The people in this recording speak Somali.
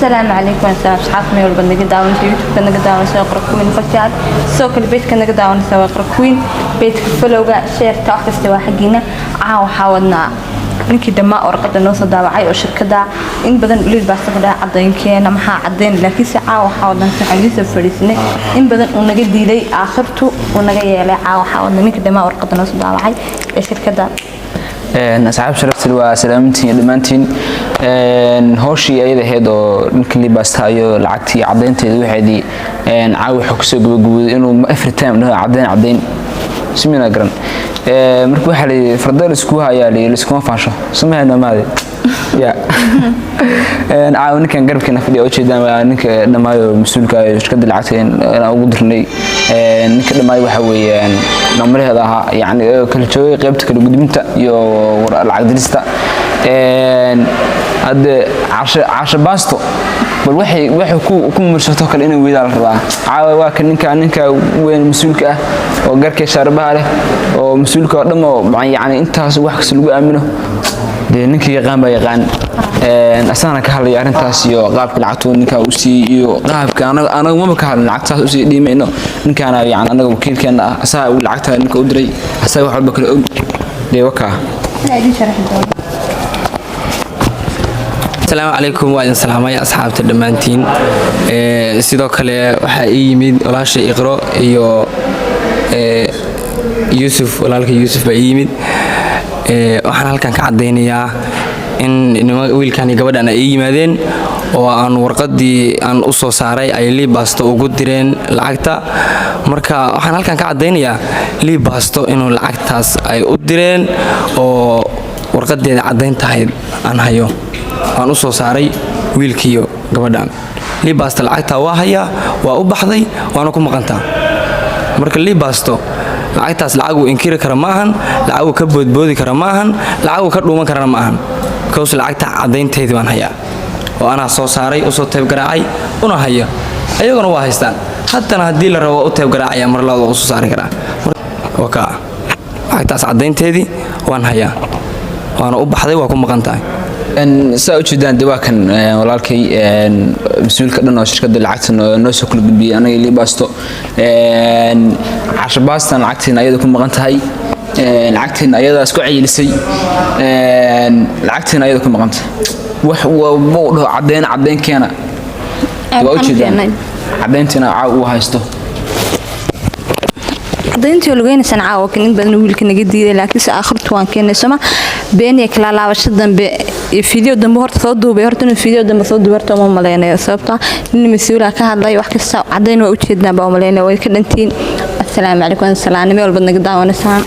Asalaamu calaykum waan asxaabta meel walba naga daawanaysa, YouTube-ka naga daawanaysa waa Iqra Queen Official. Sidoo kale page-ka naga daawanaysa waa Iqra Queen page-ka. Follow-ga, share-ta, wax kasta waa xaggiina. Caa waxaa wadnaa ninkii dhammaa warqada noo soo daawacay oo shirkada in badan uliil baa safadhaa cadaynkeena, maxaa cadayn? Laakiinse caa waxaa wadnaa waxaan idiin soo fadhiisanay in badan uu naga diiday, aakhirtu uu naga yeelay. Caa waxaa wadnaa ninkii dhammaa warqada noo soo daawacay ee shirkada. Asxaab sharaftil, waa salaamintiin iyo dhammaantiin. Howshii ayada ahayd oo ninka libaasta iyo lacagtii caddaynteeda waxeedii, caawi wuxuu kusoo gabagabooday inuu every time dhaho caddayn, caddayn simina garan. Marka waxaa la yidhi farda laiskugu hayaa la yidhi laiskuma faasho samahayna maade ya. Caawa ninkan garabkeena fadhiya ujeedaan waa ninka dhammaayo mas-uulka shirkadda lacagta inaan ugu dirnay. Ninka dhammaayo waxa weeyaan maamulaheeda ahaa, yacni kala joogay qaybta kala gudbinta iyo lacag dirista. Hadde Caasho Baasto bal waxay ku mursato kale inay weydaa la rabaa. Caawa waa ka ninka weyn mas-uulka ah oo garkee shaarbaha leh oo mas-uulka oo dhan oo yacni intaas wax kasta lagu aamino. Dee ninka yaqaan baa yaqaan, asagana ka hadlaya arrintaas iyo qaabka lacagtu ninka u siiyey iyo qaabka anaga maba ka hadlin. Lacagtaas usii dhiimayno ninkaana, yani anaga wakiilkeena ah, asaga uu lacagta ninka u diray, asaga wax walba kala og. Dee wakaa. Idin sharaxi doono. Asalaamu calaykum, waa idin salaamay asxaabta dhammaantiin. Sidoo kale waxaa ii yimid walaasha Iqro iyo Yuusuf, walaalka Yuusuf baa ii yimid. Waxaan halkan ka caddaynayaa in wiilkan iyo gabadhan ay ii yimaadeen oo aan warqadii aan u soo saaray ay Liibasto ugu direen lacagta. Marka waxaan halkan ka caddaynayaa Liibasto inuu lacagtaas ay u direen oo warqadeeda caddayn tahay aan hayo, waan u soo saaray wiilkiiyo gabadhan. Liibasto lacagtaa waa hayaa, waa u baxday, waana ku maqantaa. Marka Liibasto lacagtaas lacag uu inkiri kara ma ahan, lacag uu ka boodboodi kara ma ahan, lacag uu ka dhuuman karana ma ahan, because lacagta caddaynteedii baan hayaa oo anaa soo saaray, usoo teeb garaacay, una haya, ayaguna waa haystaan. Haddana haddii la rabo waa u teeb garaacaya, mar labaad waa usoo saari karaa. Wakaa lacagtaas caddaynteedii waan hayaa, waana u baxday, waa ku maqan tahay. Saa ujeedaan de waa kan walaalkay mas-uulka dhan oo shirkadda lacagta noo soo kala gudbiyey anaga Liibasto. Cashabaastan lacagteena ayada ku maqan tahay, lacagteena ayadaa isku cayilisay, lacagteena ayada ku maqan tahay. Wax ma u dhaho caddeyn, caddeyn keena. Waa ujeedaan caddeyntiina caaw uu haysto. Cadayntii lugeynaysan caawa kan in badan wiilka naga diiday, laakiinse aakhirtu waan keenay. Soma beeniya kala laabasho dambe iyo video dambe horta soo duubay, horta inuu video dambe soo duubay horta uma maleynayo, sababta nin mas-uula ka hadlay wax kasta caddayn waa ujeednaa baa umaleynaya. Way ka dhantiin. Assalaamu calaykum, salaanimo walba naga daawanaysaan.